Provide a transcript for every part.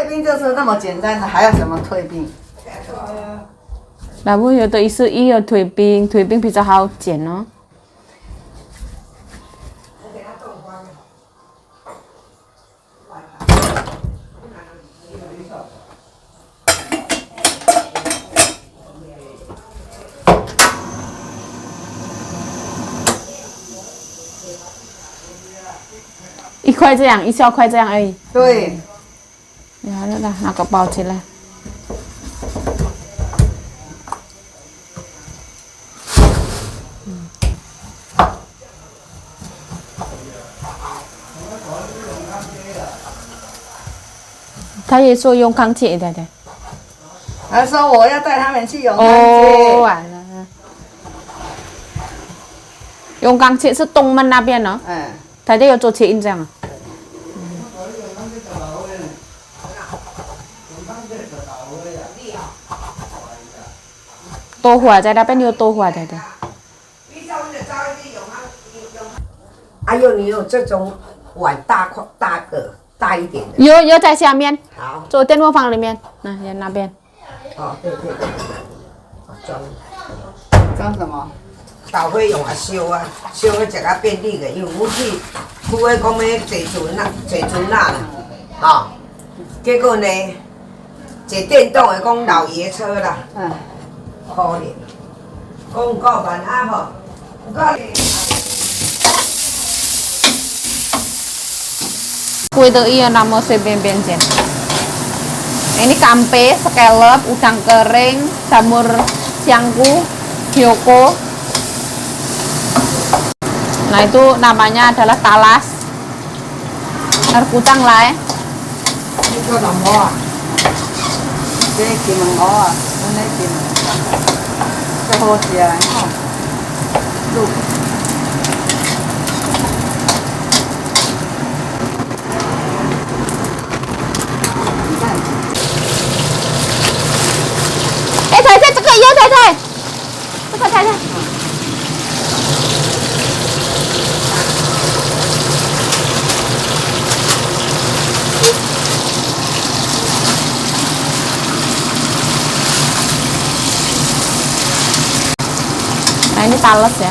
冰就是那么简单的，还要怎么退冰？老婆有的意思，一有退冰比较好剪哦。一块这样，一小块这样而已。对。好了啦，拿个包起来。他也说用钢铁的。他说我要带他们去永康街。哦，完了。永康街是东门那边呢。嗯。他就有做切印这样啊。多华在那边有多华的。还有你有这种碗大一点的？有在下面。好。做电锅房里面，那边。哦，对。装什么？豆花用烧啊，烧个食较便利个，因为武器除个讲要坐船啦，吼。结果呢，坐电动的讲老爷车啦，可怜。讲够万啊吼，够。Kue itu iya nama sebeben jen. Ini kampe, scallop, udang kering, jamur siangku, hyoko. Nah itu namanya adalah talas. Air kutang lah ya. Itu nama. Ini gimana? Ini gimana? Sehosia. Tuh. Nah ini talas ya.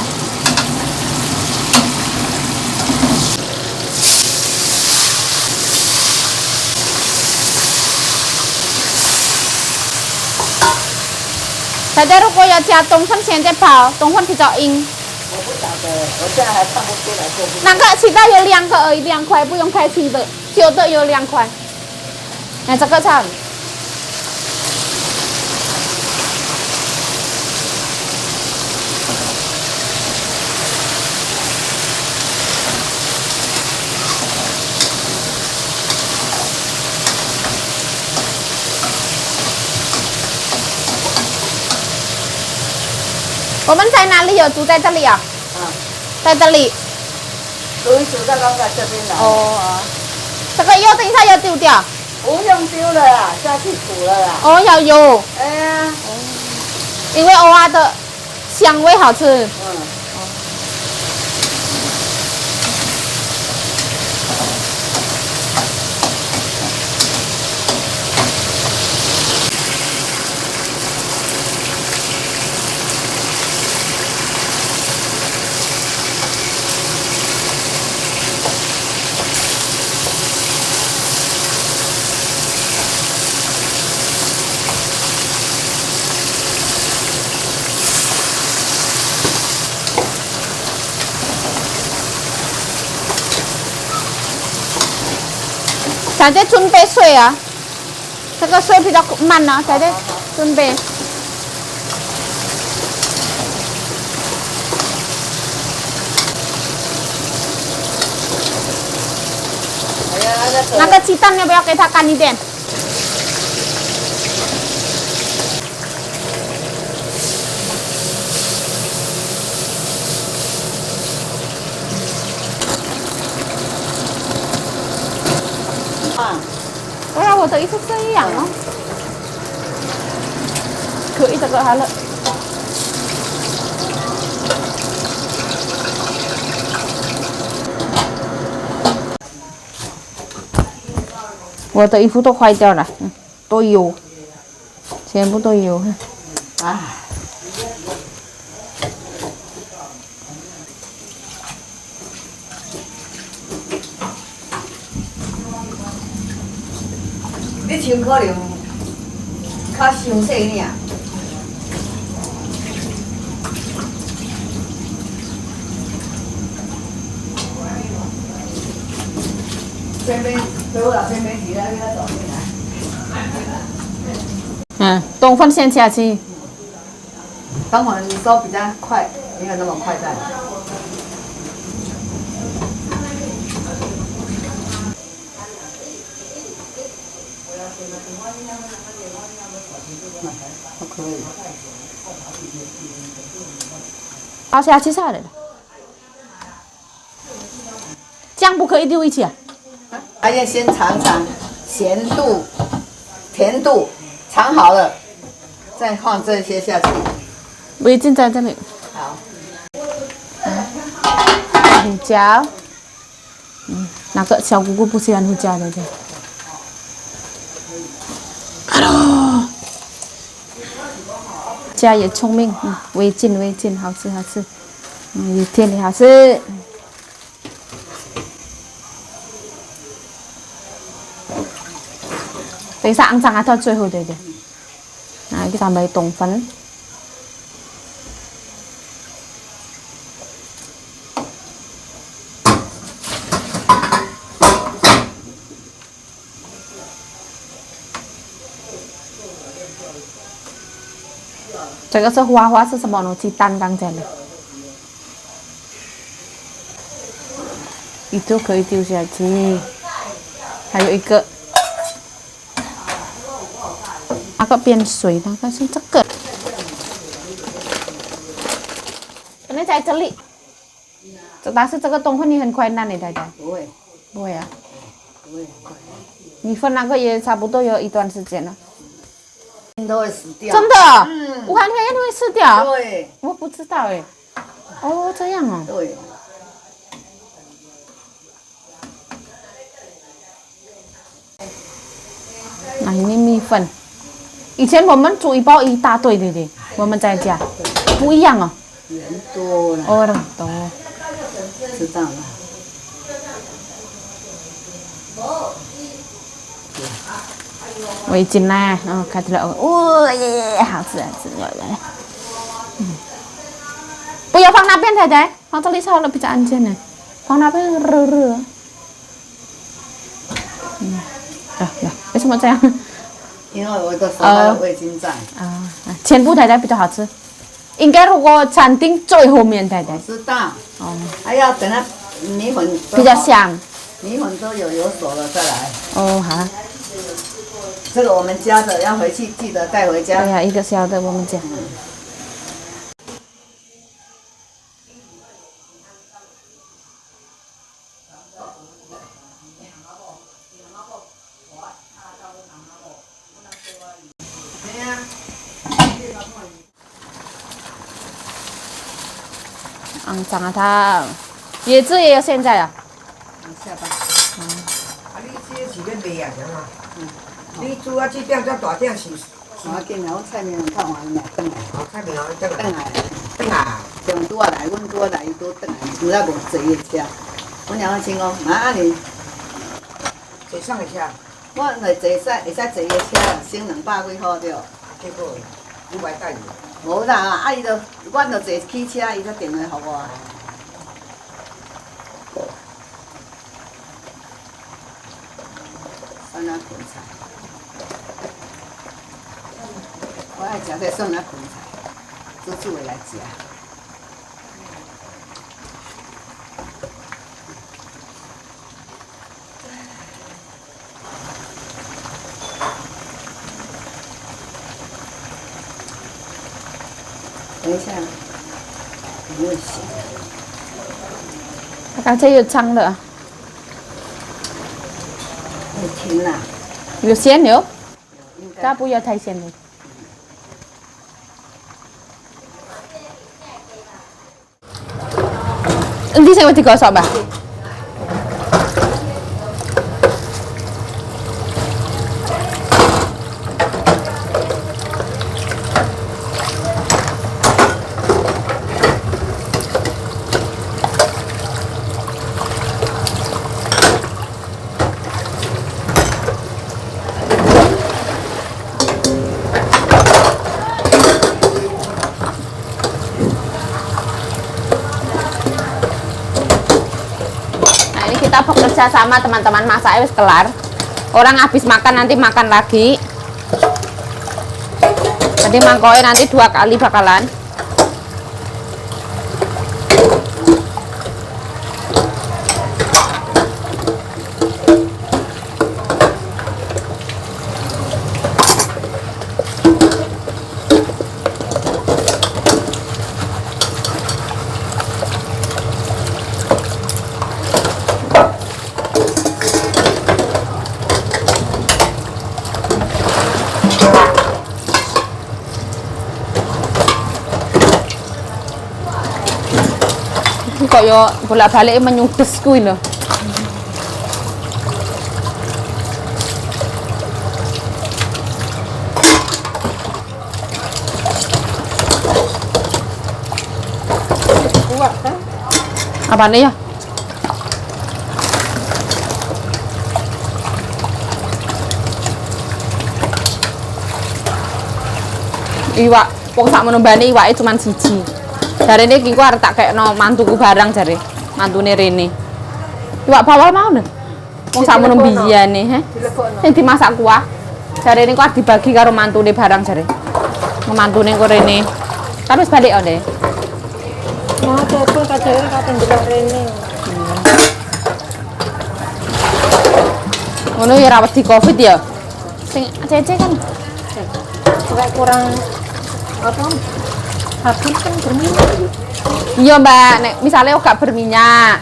大家如果要加冬粉，现在泡冬粉比较硬。我不晓得，我现在还看不出来做不。那个其他有2个而已，2块不用太轻的，旧的有2块。哎，这个差。我们在哪里有住在这里啊？在这里。煮一煮再放在这边来。哦。这个油等一下要丢掉。不用丢了啦，下去煮了啦。哦，要油。哎呀。因为蚵仔的香味好吃。在这准备水啊，这个水比较慢呢，在这准备。那个鸡蛋要不要给它干一点？对啊，我的意思这样哦，可以这个好了。我的衣服都坏掉了，都油，全部都油。哎，你穿可能较伤细尔。这边对我老这边提了，给他走进来。冬粉先下去。等会你收比较快，没有那么快在。都可以。好，下去下来了。酱不可以丢一起啊？还要先尝尝咸度、甜度，尝好了再放这些下去。味精在这里。好。胡椒。哪个小姑姑不喜欢胡椒的？家也聪明，味精，好吃，有甜的好吃。等一下肮脏啊，到最后对。kita tambah 冬粉。这个是花是什么呢？鸡蛋刚才的。itu可以丢下去。还有一个。那个变水，那个是这个。那在这里，但是这个冬粉你很快烂的，太太。不会。不会啊。不会。你分那个也差不多有一段时间了。都会死掉。真的？武汉肺炎会死掉？对。我不知道哎。哦，这样哦。对。那你米粉。以前我们煮一包一大堆的，我们在家不一样哦。人多了。哦，人多。知道了。味精呢？看起来哦耶，好吃。不要放那边，太太，放这里烧了比较安全呢。放那边热。为什么这样？因为我的手还有味精在。全部太太比较好吃。应该如果餐厅最后面太太。知道。还要等它米粉比较香。米粉都有熟了再来。哦，好。这个我们家的要回去记得带回家。对呀，一个小的我们家。肮脏啊它，椰子也有现在啊。下吧。你这是要卖啊，是嘛？你煮啊这点遮大点是。我紧啊，我菜面烫完了，转来。菜面啊，转来。上拄啊来，阮拄啊来，伊拄转来，有来无坐伊车。阮娘亲讲，安尼。坐上个车。我会坐会使坐伊车，省200几块着。结果500带伊。无啦，伊就阮就坐汽车，伊才电话互我。酸辣芹菜，我爱食这酸辣芹菜，煮的来食。等一下，有没有咸？刚才有汤的。甜啦。有咸有？它不要太咸的。Nanti saya mesti gosok, Mbak. kita bekerja sama teman-teman, masaknya wis kelar. Orang habis makan nanti makan lagi. Jadi mangkoknya nanti 2 kali bakalan. Kok yo bolak-balik menyudes kuwi lho. Kuat kan? Apane ya? Iwak, wong sak menombane iwake cuman siji. Jarene iki ku arep tak kekno mantuku barang jare. Mantune rene. Iwak bawal mau lho. Wong sak menom biyane, he. Sing dimasak kuah. Jarene ku arep dibagi karo mantune barang jare. Mantune ku rene. Kan wis balik onde. Mau telepon kajaran kapan delok rene. Ngono ya rawat di Covid ya. Sing cece kan Kayak kurang apa? Habis kan berminyak gitu. iya Mbak, nek misalnya gak berminyak,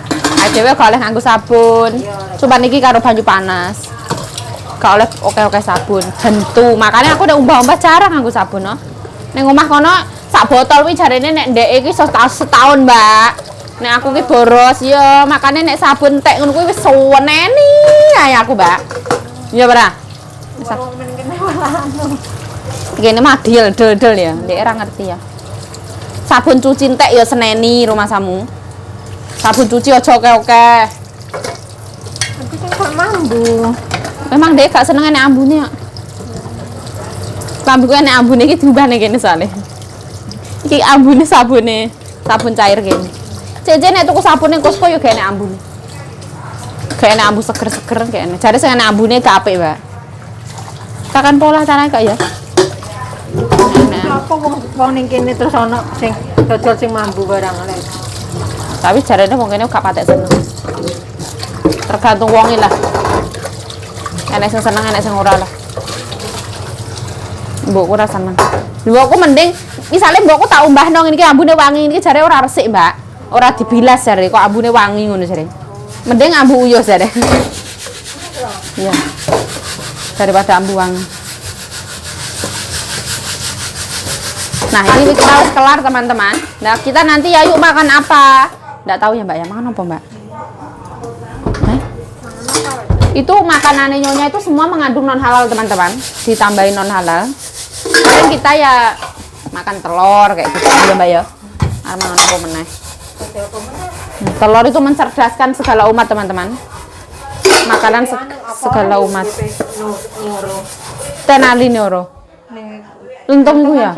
dhewe gak oleh nganggo sabun. Sumpah niki karo banyu panas. Gak oleh oke-oke sabun. Jentu. Makanya aku nek umbah-umbah jarang nganggo sabun, no. Ning omah kono sak botol kuwi jarene nek ndek iki setahun, Mbak. Nek aku ki boros, ya makanya nek sabun tek ngono kuwi wis suweneni ae aku, Mbak. Iya, Mbak. Warung men kene walah. Kene mah del ya, ndek ora ngerti ya. Sabun cuci entek ya seneni rumah samu. Sabun cuci aja oke-oke. Tapi kan kok mambu. Memang dek gak seneng nek ambune kok. Lambuku nek ambune iki diubah nek kene soalé. Iki ambune sabune, sabun cair kene. Cece nek tuku sabun ning Costco yo gak nek ambune. Gak nek ambu seger-seger kene. Jare sing nek ambune gak apik, Mbak. Kakan pola carane kok ya. Apa wong ning kene terus ana sing dodol sing mambu barang lek. Tapi jarene wong kene gak patek seneng. Tergantung wonge lah. Enek sing seneng, enek sing ora lah. Mbokku ora seneng. Mbokku mending misale mbokku tak umbahno ngene iki ambune wangi, iki jare ora resik, Mbak. Ora dibilas jare kok ambune wangi ngono jare. Mending ambu uyuh jare. Iya. Daripada ambu wangi. Nah, ini kita harus kelar, teman-teman. Nah, kita nanti ya yuk makan apa? Nggak tahu ya, Mbak ya. Makan apa, Mbak? Itu makanannya nyonya itu semua mengandung non halal, teman-teman. Ditambahin non halal. Paling kita ya makan telur kayak gitu ya, Mbak ya. Makan apa meneh? Telur itu mencerdaskan segala umat, teman-teman. Makanan segala umat. Tenali nyoro. Untung itu ya.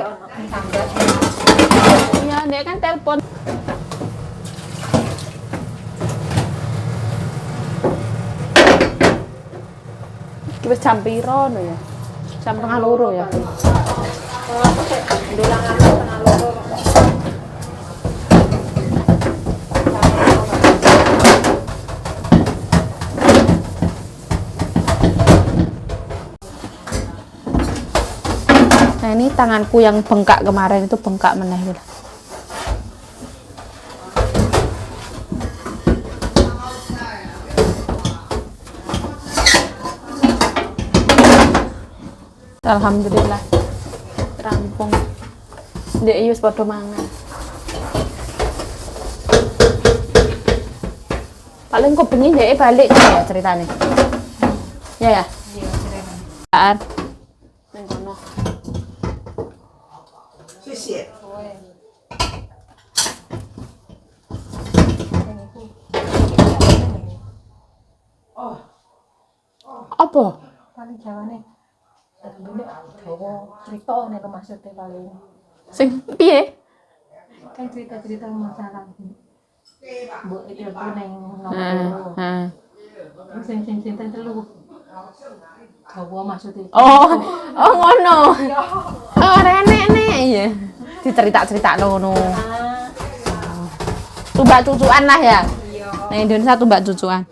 Iya, dia kan telepon. Wis jam piro no ya? Jam 1:30 ya. Nah, ini tanganku yang bengkak kemarin itu bengkak meneh gitu. Alhamdulillah rampung. Ndek wis padha mangan. Paling kok bengi ndek balik ya ceritane. Ya ya. Iya, ceritane. Ning kono. 谢谢。 Apa? Paling jawane bener Jawa cerita nek maksudnya paling Sing piye? kan cerita-cerita masalah mbok itu ning nomor Heeh. Sing telu. Jawa maksudnya. Oh, oh ngono. Oh, renek nek ya. Dicerita-cerita ngono. Tumbak cucuan lah ya. Nah, Indonesia tumbak cucuan.